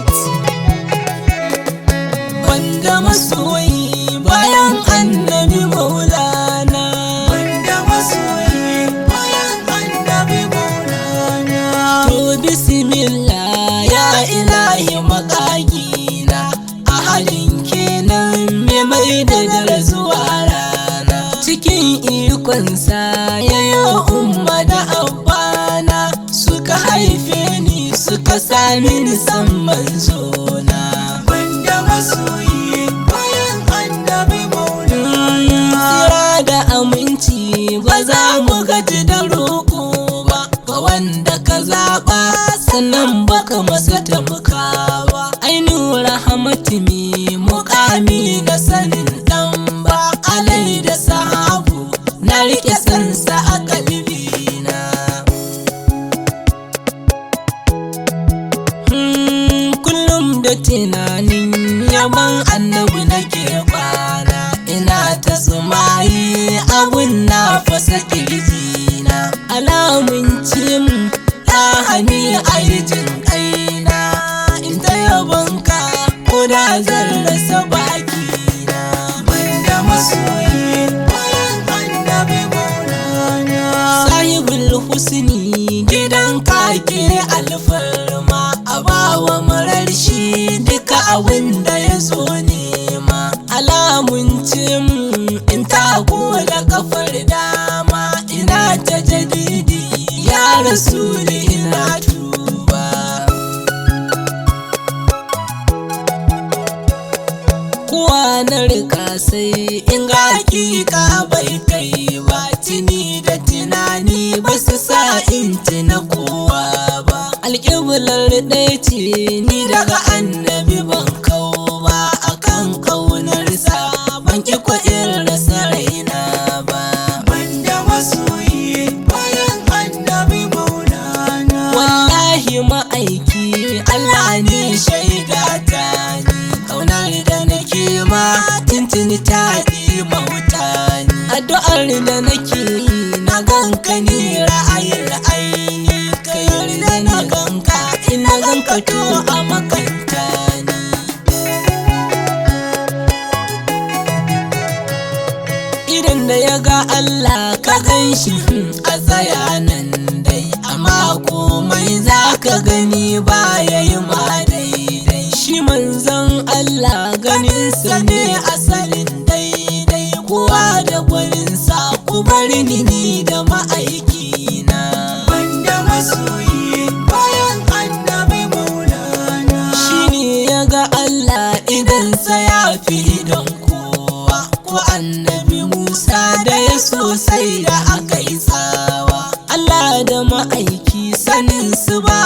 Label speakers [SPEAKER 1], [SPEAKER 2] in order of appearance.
[SPEAKER 1] beat.
[SPEAKER 2] Wanda masoyi bayan Annabi Maulana,
[SPEAKER 3] Wanda masoyi bayan Annabi Maulana.
[SPEAKER 2] To bismillah ya ilahi makagina, a halin kenan me mai da dare zuwa rana. Cikin ikonsa ya yi umma da abbana, suka haife ni suka sami ni san manzona.
[SPEAKER 3] Wanda masoyi bayan Annabi Maulana.
[SPEAKER 2] Tsira da aminci ba za mu gaji da roƙo ba, ga wanda ka zaɓa sannan baka masa tamka ba. Ainihin rahamatimi muƙami na sanin ɗan ba, alai da sahabu na riƙe sansa a kalbina. Kullum da tunanin yaban Annabi nake kwana, ina ta tsumayi abun na fasa kirjina. Alamun cin lahani a yi jin kaina, in ta yabonka ko da zan rasa bakina.
[SPEAKER 3] Wanda masoyi bayan Annabi Maulana.
[SPEAKER 2] Sahibul husni gidan kake alfarma, a bawa marar shi duka abin da ya zo nema. Alamun cin in tako da kafar dama, ina ta jadidi ya rasuli ina tuba. Kowa na rika sai in ga hakika bai kai ba, tuni da tunani ba su sa in tuna kowa ba. Alƙiblar ɗaya ce ni daga Annabi ban kau ba, akan ƙaunarsa ban ƙi ko in rasa raina ba.
[SPEAKER 3] Wanda masoyi bayan Annabi Maulana.
[SPEAKER 2] Wallahi ma'aiki Allah ne shaida ta ni, kaunar da nake ma tuntuni ta mauta ni. Addu'ar da nake yi na ganka ne ra'ayin aini, ka yarda na ganka ina ganka to a makanta ni. Idan da ya ga Allah ka gan shi a tsaya nan dai, amma komai za ka gani ba ya yi ma daidai. Shi manzon Allah ganinsa ne asalin daidai, kowa da gwaninsa ku bari ni ni da ma'aikina.
[SPEAKER 3] Wanda masoyi bayan Annabi Maulana.
[SPEAKER 2] Shi ne ya ga Allah idansa ya fi idon kowa, ko Annabi Musa da ya sosai da aka yi tsawa. Allah da ma'aiki sanin su ba